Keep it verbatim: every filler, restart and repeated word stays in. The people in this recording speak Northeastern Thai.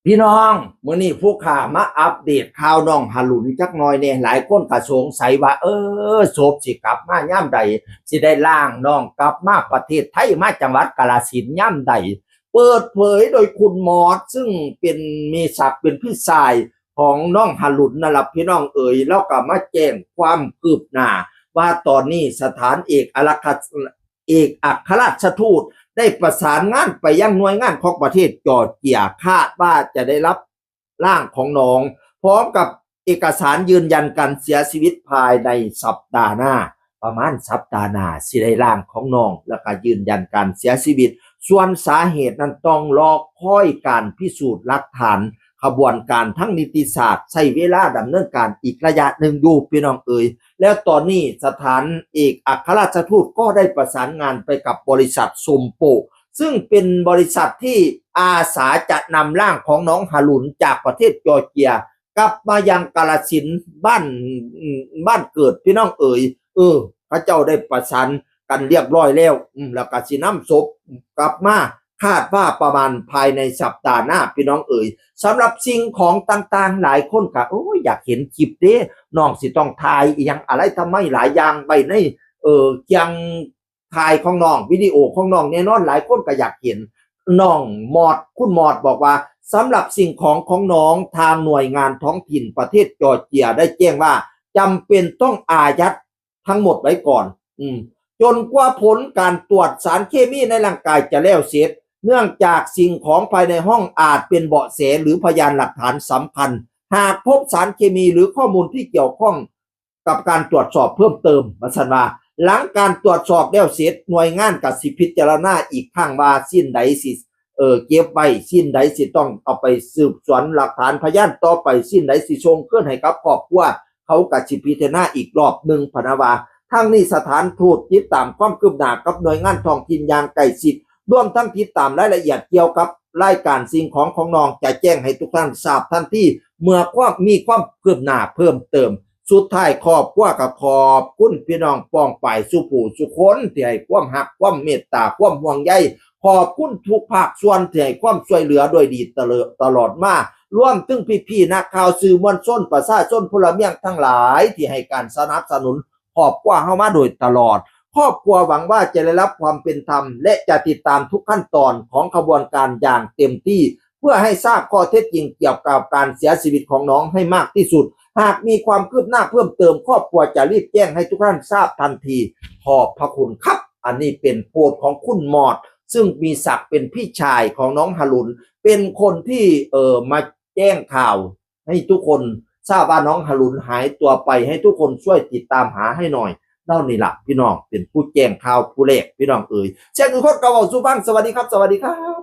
พี่น้อง มื้อนี้ผู้ข่ามาอัปเดตข่าวน้องหลุนจักหน่อยแหน่ หลายคนก็สงสัยว่า เออ ศพสิกลับมายามใด สิได้ร่างน้องกลับมาประเทศไทย มาจังหวัดกาฬสินธุ์ยามใด เปิดเผยโดยคุณมอส ซึ่งเป็น มีศักดิ์เป็นพี่ชายของน้องหลุนนั่นล่ะพี่น้องเอ๋ย ลาวก็มาแจ้งความคืบหน้า ว่าตอนนี้สถานเอกอัครราช เอกอัครราชทูตได้ประสานงานไปยังหน่วยงานของประเทศจอร์เจีย คาดว่าจะได้รับร่างของน้อง พร้อมกับเอกสารยืนยันการเสียชีวิตภายในสัปดาห์หน้า ประมาณสัปดาห์หน้าสิได้ร่างของน้อง แล้วก็ยืนยันการเสียชีวิต ส่วนสาเหตุนั้นต้องรอคอยการพิสูจน์หลักฐาน ขบวนการทางนิติศาสตร์ใช้เวลาดำเนินการอีกระยะหนึ่งอยู่พี่น้องเอ๋ย แล้วตอนนี้สถานเอกอัครราชทูตก็ได้ประสานงานไปกับบริษัทสมโป ซึ่งเป็นบริษัทที่อาสาจะนำร่างของน้องหลุนจากประเทศจอร์เจีย กลับมายังกาฬสินธุ์บ้าน อืม บ้านเกิดพี่น้องเอ๋ย เออ เขาเจ้าได้ประสานกันเรียบร้อยแล้ว อืม แล้วก็สินำศพกลับมา คาดว่าประมาณภายในสัปดาห์หน้าพี่น้องเอ๋ย สำหรับสิ่งของต่างๆ หลายคนก็ โอ้ย อยากเห็นคลิปเด้ น้องสิต้องถ่ายอีหยังอะไรทำไมหลายอย่างไว้ใน เออ เครื่องถ่ายของน้อง วิดีโอของน้อง แน่นอนหลายคนก็อยากเห็น น้องมอส คุณมอสบอกว่า สำหรับสิ่งของของน้อง ทางหน่วยงานท้องถิ่นประเทศจอร์เจียได้แจ้งว่าจำเป็นต้องอายัดทั้งหมดไว้ก่อน อืม จนกว่าผลการตรวจสารเคมีในร่างกายจะแล้วเสร็จ เนื่องจากสิ่งของภายในห้องอาจเป็นเบาะแสหรือพยานหลักฐานสำคัญ หากพบสารเคมีหรือข้อมูลที่เกี่ยวข้องกับการตรวจสอบเพิ่มเติม ว่าซั่นว่า หลังการตรวจสอบแล้วเสร็จ หน่วยงานก็สิพิจารณาอีกครั้งว่าสิ่งใดสิ เออ เก็บไว้ สิ่งใดสิต้องเอาไปสืบสวนหลักฐานพยานต่อไป สิ่งใดสิส่งคืนให้กับครอบครัว เขาก็สิพิจารณาอีกรอบหนึ่งพะนะว่า ทั้งนี้สถานทูตติดตามความคืบหน้ากับหน่วยงานท้องถิ่นอย่างใกล้ชิด รวมทั้งติดตามรายละเอียดเกี่ยวกับรายการสิ่งของของน้อง จะแจ้งให้ทุกท่านทราบทันที เมื่อความ มีความคืบหน้าเพิ่มเติม สุดท้ายครอบครัวก็ขอบคุณพี่น้องป้องปายสู่ผู้สู่คนที่ให้ความฮัก ความเมตตา ความห่วงใย ขอบคุณทุกภาคส่วนที่ให้ความช่วยเหลือโดยดีตลอด ตลอดมา รวมถึงพี่ๆนักข่าว สื่อมวลชน ประชาชนพลเมืองทั้งหลายที่ให้การสนับสนุนครอบครัวเฮามาโดยตลอด ครอบครัวหวังว่าจะได้รับความเป็นธรรม และจะติดตามทุกขั้นตอนของขบวนการอย่างเต็มที่ เพื่อให้ทราบข้อเท็จจริงเกี่ยวกับการเสียชีวิตของน้องให้มากที่สุด หากมีความคืบหน้าเพิ่มเติม ครอบครัวจะรีบแจ้งให้ทุกท่านทราบทันที ขอบพระคุณครับ อันนี้เป็นโพสต์ของคุณมอส ซึ่งมีศักดิ์เป็นพี่ชายของน้องหลุน เป็นคนที่ เอ่อ มาแจ้งข่าวให้ทุกคนทราบว่าน้องหลุนหายตัวไป ให้ทุกคนช่วยติดตามหาให้หน่อย เท่านี้ล่ะพี่น้อง เป็นผู้แจ้งข่าวผู้แรกพี่น้องเอ๋ย เช่นทุกคนก็บอกสู่ฟัง สวัสดีครับ สวัสดีครับ